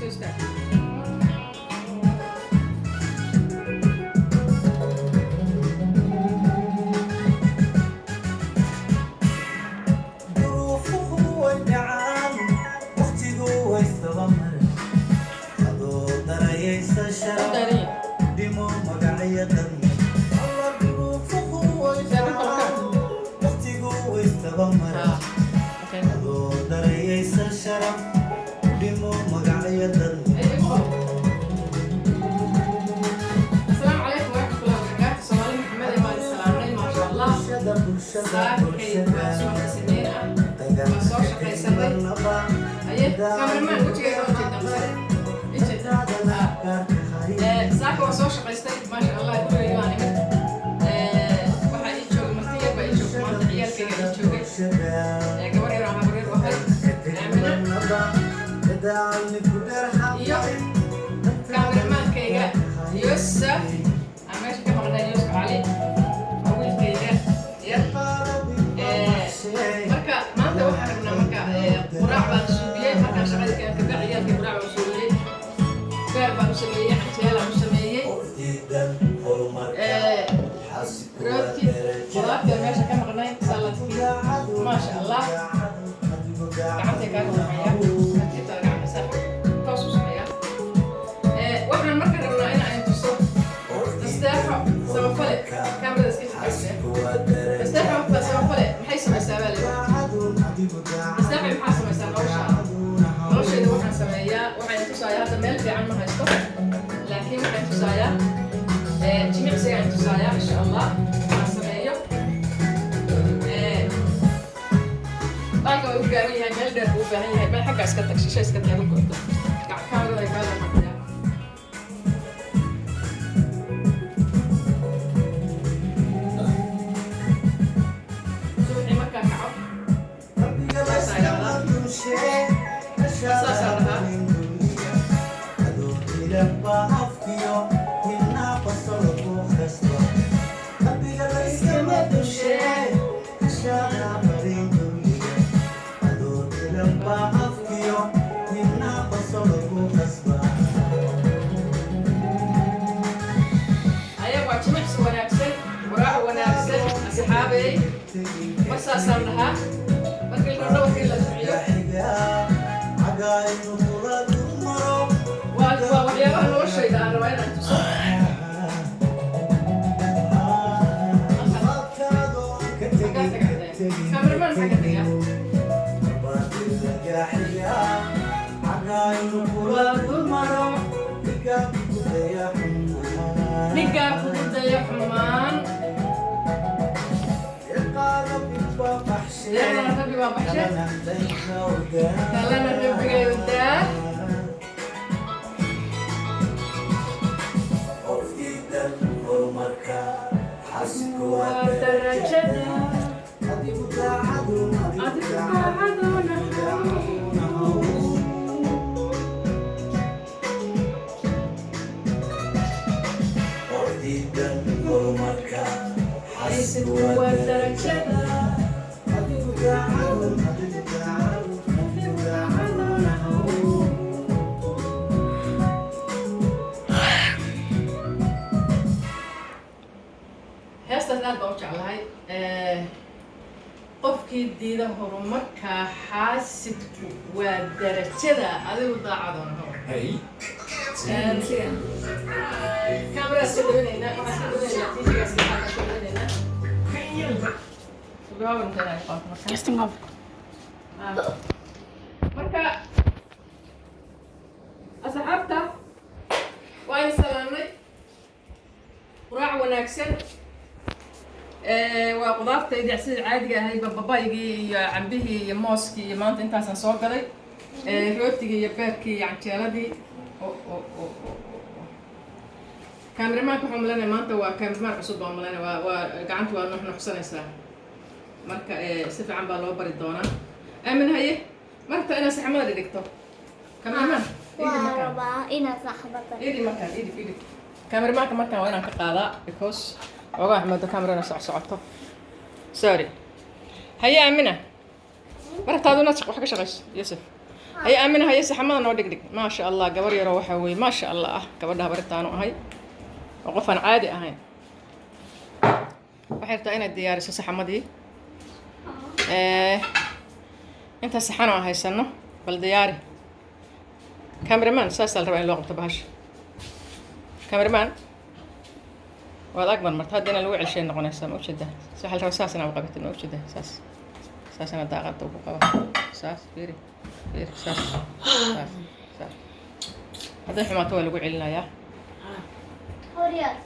Soo istaag. Duruufuhu way dhacaan, waqtigu way isdaba maray, adoo darayaysa U sharaf daaran yahay. Dhimo magacyo dhan alla, duruufuhu way dhacaan, waqtigu way isdaba maray, Ah, okay. adoo darayaysa sharaf, dhimo magacyo dhan. Ay, ay, qabo. Asalaamu calaykum waraxmatullahi wabarakaatu. Soomaali Maxamed ee waan salaamnay, maasha Allah. Bulshada, bulshada. Saakay waa Bulshada. subax Isniin ah. Waa soo shaqaysanay. Aye, cameraman, wejigayga u jeedaa mise? Ii jeedaa? Ah. Saaka waa soo shaqaystay, maasha Allah, gurigayga waan imid. Waxaa ii joogay marti yar baa ii joogay maanta, ciyaalkayga ii joogay. Gabar yar oo habar yar u ahay, Aamina, iyo cameramaankayga Yusuf aan meesha ka maqnaa, Yusuf Cali, waa wiilkayga yar. Marka maanta waxaan rabnaa marka quraac baan suubiyey markaan shaqadii ka kabacdi. Ciyaalkii quraac baan suubiyey, beer baan u sameeyey, canjeelaan u sameeyey, rooti, qudaartii meesha ka maqnay, saladkii, maasha Allah. Gacantay kaa ruuxaya, tartiibtaada gacanta saar, toos u sameeyaa. Waxaan marka rabnaa in aan tuso Nasteexo Samafale. Kaamirada iska shaqaysee. Nasteexo Samafale maxay samaysaa baa leeyahay. Nasteexo, maxaa samaysaa noloshaada? Noloshayda waxaan sameeyaa, waxaan tusayaa hadda meel fiican ma haysto, laakiin waxaan tusayaa jimicsigaan tusayaa, insha Allah, aan sameeyo. Baalka waa u gaaban yahay, meel dheer buu u baahan yahay. Meel xagga iska tag, shisha iska tag, go'to kaamirada ay kaa laqataa. Subaxii markaan kaco saasaa dhahaa. Aya, waa jimicsi wanaagsan, quraac wanaagsan, asxaabey. Mar saasaan dhahaa markii la dhabarkii la duciyo. Waa waxyaabaha noloshayda aan rabaa inaan tuso. Xaggaa taga, cameraman, xagga taga. Ninkaa kugu daya xumaan, deeqdana Rabbi baa baxshe, kalena Rabbigay daa. Waa darajada adigu daacaduna. Xasidku waa darajada adigu daacaduna. Heestaas aad baan u jeclahay. Qofkii diida horumarka, xaasidku waa darajada, adigu daacadoona hor. Kameradaas ka dhawanaynaa, waxaan ka dhawanaynaa TV-gaas, waxaan ka dhawanaynaa. Gaaban intaan ay qaato marka. Justin up. Ah. Marka asxaabta waan salaamnay, quraac wanaagsan. Waa qudaartaydi sidii caadiga ahayd, babaygii iyo cambihii iyo mooskii, iyo maanta intaasaan soo gaday. Rootigii iyo beerkii iyo canjeeladii. Kameramaanka waxaan malanaya maanta waa cameraman cusub baan malanaya. Waa gacanta waa nuxnuxsanaysaa. Marka si fiican baa loo bari doonaa. Aamin, haye, marta inaad saxmada dhigto, cameraman idib. Waa Markaan rabaa inaad saxbada. Idib, markaan idib, idib cameramaanka markaan waa inaan ka qaadaa, because xoogaa axmedo camerana soc socoto. Sorry. Haye Aamina, marabtaadu inaad wax ka shaqayso, Yusuf? Haye Aamina, haye, saxamada noo dhig dhig. Maasha Allah, gabar yaroo waxaa weeye, maasha Allah ah, gabadha habaritaanu ahay oo qof aan caadi ahayn. Waxay rabtaa inaad diyaariso saxamadii. Inta saxan oo haysano bal diyaari. Cameraman, saasaa la rabaa in loo qabto bahasha. Cameraman, waad ag marmarta hadda inaan lagu celshay noqonaysaa. Ma ujeedaa? Waxaa la rabaa saas inaa u qabatid. Ma ujeedaa? Saas, saas inaad daaqada ugu qaba. Saas, fiiri, fiiri, saas, saas, saas. Hadday xumaato waa lagu celinayaa. Hurry up.